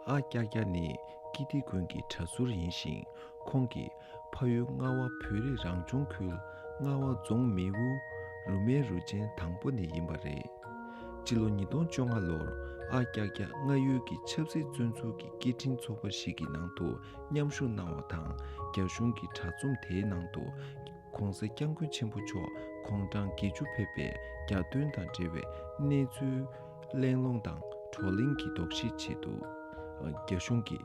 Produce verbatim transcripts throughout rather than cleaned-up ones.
ཨ་ཀྱག་ཀྱག་ནི་ཀིརྟི་དགོན་གྱི་གྲྭ་ཟུར་ཡིན་ཞིང་། ཁོང་གིས་ཕ་ཡུལ་རྔ་བ་བོད་རིགས་རང་སྐྱོང་ཁུལ་རྔ་བ་རྫོང་མེའུ་རུ་མའི་རུ་ཆེན་དང་པོ་ནས་ཡིན་པ་རེད། སྤྱི་ལོ་ཉིས་སྟོང་བཅོ་ལྔ་ལོར་ཨ་ཀྱག་ཀྱག་རྔ་ཡུལ་གྱི་ཆབ་སྲིད་བཙོན་ཟུར་གྱི་སྐད་འཕྲིན་ཚོགས་པ་ཞིག་གི་ནང་དུ་མཉམ་ཞུགས་གནང་བ་དང་། རྒྱ་གཞུང་གི་དྲ་ཚོམས་དེའི་ནང་དུ་༸གོང་ས་༸སྐྱབས་མགོན་ཆེན་པོ་མཆོག་གུང་གྲངས་བརྒྱད་ཅུ་ཕེབས་པའི་གྱ་སྟོན་དང་འབྲེལ་བའི་གནས་ཚུལ་གླེང་སློང་དང་བགྲོ་གླེང་གི་དོགས་གཞིའི་ཆེད་དུ། རྒྱ་གཞུང་གི་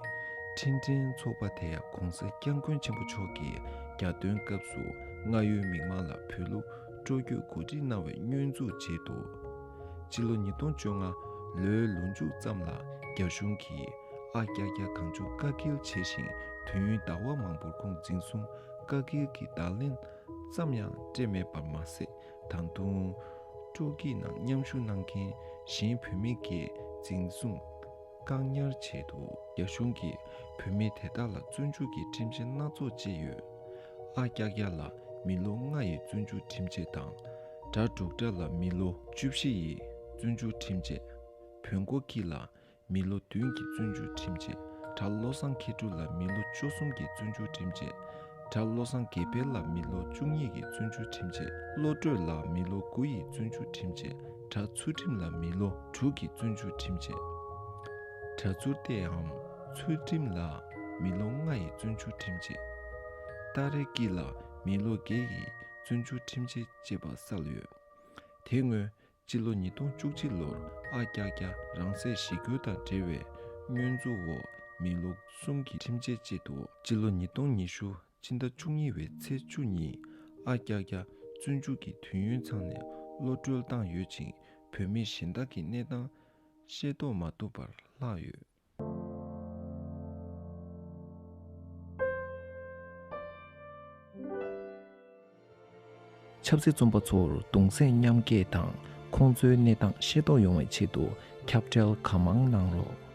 འཕྲིན་ཕྲན་ཚོགས་པ་དེ་ཡང་༸གོང་ས་༸སྐྱབས་མགོན་ཆེན་པོ་མཆོག་གི་གྱ་སྟོན་སྐབས་སུ་རྔ་ཡུལ་མི་མང་ལ་བོད་ལུགས་སྤྲོ་སྐྱོད་གོ་སྒྲིག་གནང་བའི་བསྙོན་འཛུགས་བྱས་འདུག་སྤྱི་ལོ་ཉིས་སྟོང་བཅོ་ལྔ་ལོའི་ལོ་མཇུག་ཙམ་ལ་རྒྱ་གཞུང་གིས་ཨ་ཀྱག་ཀྱག་གང་བྱུང་བཀག་སྐྱིལ་བྱས་ཤིང་། དུས་ཡུན་ཟླ་བ་མང་པོར་ཁོང་འཛིན་བཟུང་བཀག་སྐྱིལ་གྱི་བརྡ་ལན་ཙམ་ཡང་སྤྲད་མེད་པར་མ་ཟད། ད་དུང་སྤྲོ་སྐྱིད་ནང་མཉམ་ཞུགས་གནང་མཁན་གཞན་བོད་མི་བརྒྱད་འཛིན་བཟུང་བཀག་ཉར་བྱས་འདུག་རྒྱ་གཞུང་གིས་བོད་མི་དེ་དག་ལ་བཙོན་འཇུག་གི་ཁྲིམས་ཆད་སྣ་ཚོགས་བཅད་ཡོད། ཨ་ཀྱག་ཀྱག་ལ་མི་ལོ་ལྔ་ཡི་བཙོན་འཇུག་ཁྲིམས་ཆད་དང་། གྲྭ་འབྲུག་སྒྲ་ལ་མི་ལོ་བཅུ་བཞི་ཡི་བཙོན་འཇུག་ཁྲིམས་ཆད། བོན་སྒོ་སྐྱིད་ལ་མི་ལོ་བདུན་གྱི་བཙོན་འཇུག་ཁྲིམས་ཆད། གྲྭ་བློ་བཟང་མཁས་གྲུབ་ལ་མི་ལོ་བཅུ་གསུམ་གྱི་བཙོན་འཇུག་ཁྲིམས་ཆད། གྲྭ་བློ་བཟང་དགེ་འཕེལ་ལ་མི་ལོ་བཅུ་གཉིས་ཀྱི་བཙོན་འཇུག་ཁྲིམས་ཆད། བློ་གྲོས་ལ་མི་ལོ་དགུ་ཡི་བཙོན་འཇུག་ཁྲིམས་ཆད། གྲྭ་ཚུལ་ཁྲིམས་ལ་མི་ལོ་དྲུག་གི་བཙོན་འཇུག་ཁྲིམས་ཆད། གྲྭ་ཚུལ་ཏེའམ་ཚུལ་ཁྲིམས་ལ་མི་ལོ་ལྔ་ཡི་བཙོན་འཇུག་ཁྲིམས་ཆད། སྟག་རལ་སྐྱིད་ལ་མི་ལོ་བརྒྱད་ཀྱི་བཙོན་འཇུག་ཁྲིམས་ཆད་བཅས་པ་བསལ་ཡོད། དེ་སྔོན་སྤྱི་ལོ་ཉིས་སྟོང་བཅུ་གཅིག་ལོར་ཨ་ཀྱག་ཀྱག་རང་སྲེག་ཞི་རྒོལ་དང་འབྲེལ་བའི་བསྙོན་འཛུགས་འོག་མི་ལོ་གསུམ་གྱི་ཁྲིམས་ཆད་བཅད་འདུག་སྤྱི་ལོ་ཉིས་སྟོང་ཉི་ཤུ་སྤྱི་ཟླ་བཅུ་གཉིས་པའི་ཚེས་བཅུ་ཉིན་ཨ་ཀྱག་ཀྱག་བཙོན་འཇུག་གི་དུས་ཡུན་ཚང་ནས་གློད་བཀྲོལ་བཏང་ཡོད་ཅིང་། བོད་མི་གཞན་དག་གི་གནས་སྟངས་ཤེས་རྟོགས་མ་ཐུབ་པར་ལྷག་ཡོད། ཆབ་སྲིད་བཙོན་པ་ཚོར་གདུང་སེམས་མཉམ་སྐྱེད་དང་། ཁོང་ཚོའི་གནས་སྟངས་ཤེས་རྟོགས་ཡོང་བའི་ཆེད་དུ་ཁྱབ་བརྡལ་གང་མང་གནང་རོགས།